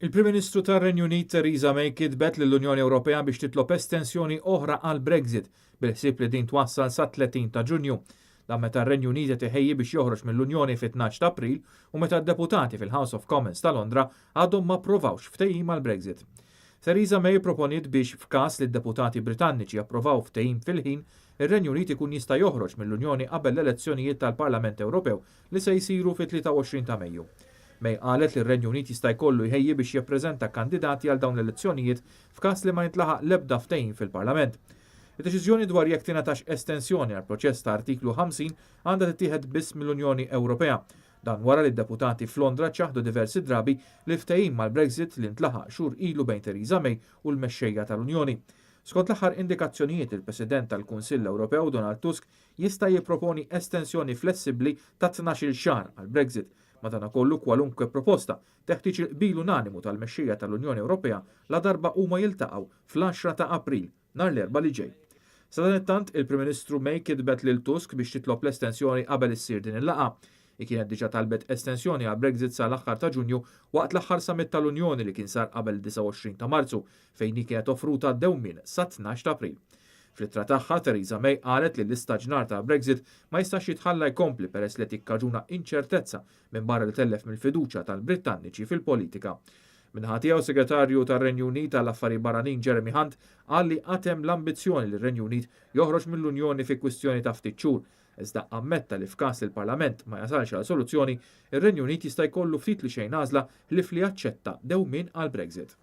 Il-Prim Ministru tar-Renju Unit Theresa May kitbet lill-Unjoni Ewropea biex titlob estensjoni oħra għal Brexit bil-ħsieb li din twassal sa 30 ta' Ġunju. Dan meta r-Renju Unit qed iħejji biex joħroġ mill-Unjoni fit-12 ta' April u meta d-deputati fil-House of Commons ta' Londra għadhom ma approvawx ftehim għal Brexit. Theresa May proponiet biex f'każ li d-deputati Britanniċi approvaw ftehim fil-ħin, ir-Renju Unit ikun jista' joħroġ mill-Unjoni qabel l-elezzjonijiet tal-Parlament Ewropew li se jsiru fit-23 ta' Mejju. May qalet li r-Renju Unit jista' jkollu jħejji biex jippreżenta kandidati għal dawn l-elezzjonijiet f'każ li ma jintlaħaq l-ebda ftehim fil-Parlament. Id-deċiżjoni dwar jekk tingħatax estensjoni għal proċess ta' artiklu 50 għandha tittieħed biss mill-Unjoni Ewropea. Dan wara li d-deputati f'Londra ċaħdu diversi drabi li ftehim mal-Brexit li ntlaħaq xhur ilu bejn Theresa May u l-mexxejja tal-Unjoni. Skont l-aħħar indikazzjonijiet, il-President tal-Kunsill Ewropew Donald Tusk jista' jipproponi estensjoni flessibbli ta' 12-il xahar għal Brexit. Madankollu, kwalunkwe proposta teħtieġ il-qbil unanimu tal-mexxejja tal-Unjoni Ewropea la darba huma jiltaqgħu fl-10 ta' April, nhar l-Erbgħa li ġej. Sadanittant, il-Prim Ministru May kitbet lil Tusk biex titlob l-estensjoni qabel issir din il-laqgħa. Hi kienet diġà talbet estensjoni għal Brexit sa l-aħħar ta' Ġunju waqt l-aħħar summit tal-Unjoni li kien sar qabel 29 ta' Marzu, fejn hi kienet offruta dewmien sa 12 ta' April. Fl-ittra tagħha, Theresa May qalet li l-istaġnar ta' Brexit ma jistax jitħalla jkompli peress li tikkaġuna inċertezza minn barra li tellef mill-fiduċja tal-Brittanniċi fil-politika. Min-naħa tiegħu, Segretarju tar-Renju Unit għall-Affarijiet Barranin Jeremy Hunt qal li għad hemm l-ambizzjoni li r-Renju Unit joħroġ mill-Unjoni fi kwistjoni ta' ftit xhur, iżda ammetta li f'każ li l-Parlament ma jasalx għal soluzzjoni, ir-Renju Unit jista' jkollu ftit li xejn għażla ħlief li jaċċetta dewmien għal Brexit.